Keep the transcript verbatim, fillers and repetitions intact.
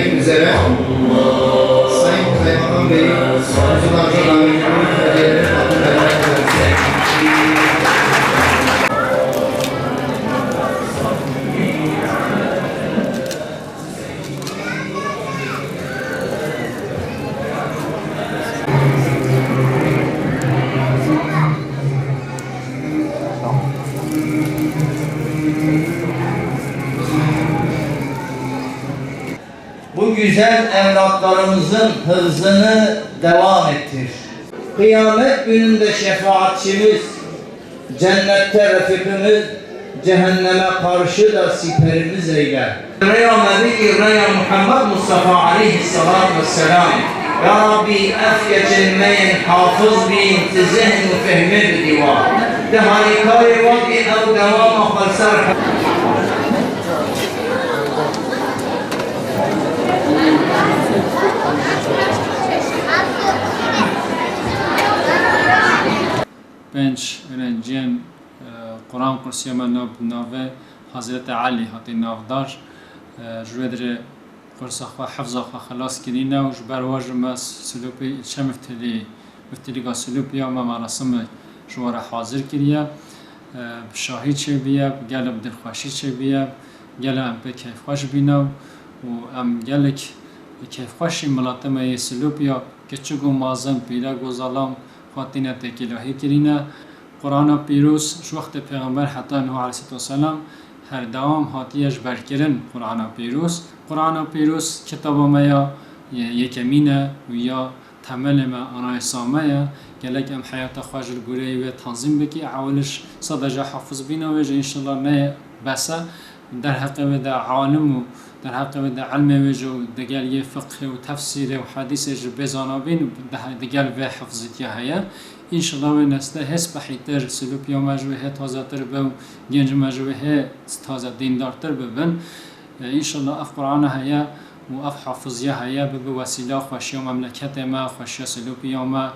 üzere Sayın Kaymakam Bey'i huzurlarınıza davet ediyoruz. Bu güzel evlatlarımızın hıfzını devam ettir. Kıyamet gününde şefaatçimiz, cennette refikimiz, cehenneme karşı da siperimiz eyle. Rêya me bikî rêya Muhammed Mustafa aleyhisselatü vesselam. Ya Rabbi, ev keçên me yên hafiz bîn, tu zehn û fehmê bidî wan. Tu harîkarê wan ê ew dewama xwe li ser Pênc öğrenciyên, e, Quran kursiya me nav, navê Hazreti Elî hatî navdar. E, ji wê dirê qursa xwe, hifza xwe xilas kirîne û ji ber wa jî me Silopî îlçe miftelî, miftelîka Silopî ya me merasimê ji we re hazir kiriye. E, bi şahî çêbûye, bi gelek dilxweşî çêbûye, gelek em pê keyfxweş bîne û em gelek keyfxweş in miletê me yê Silopî ya, kiçik û mezin, pîrek û zelam, xwe tîne têkilahî kirîne. Qur'ana Pîroz ji wextê Pêxember heta niha aleyhisselatu vesselam her dewam hatiye ji ber kirin Qur'ana Pîroz. Qur'ana Pîroz kitaba me ya ye-, yekemîn e û ya temelê me, anayasa me ye. Gerek em heyata xwe ji li goreyê wê tenzîm bikî. Ewiliş sade jî hafiz bîna wê jî înşallah ne bes e. Derheqê wê de alim û derheqê wê de ilmê wê jî û digel yê fiqhê û tefsîrê û hedîsê jî bê zana bîn û de-, digel vê hifzîtiya heye. Înşallah wê nesle hê spehîtir, Silopîya me ji wê hê tazetir be û genc me ji wê hê taze dîndartir bibin. E, înşallah ev Qur'ana heye û ev hafiziya heye bibe wesîla xweşiya memleketê me, xweşiya Silopîya me.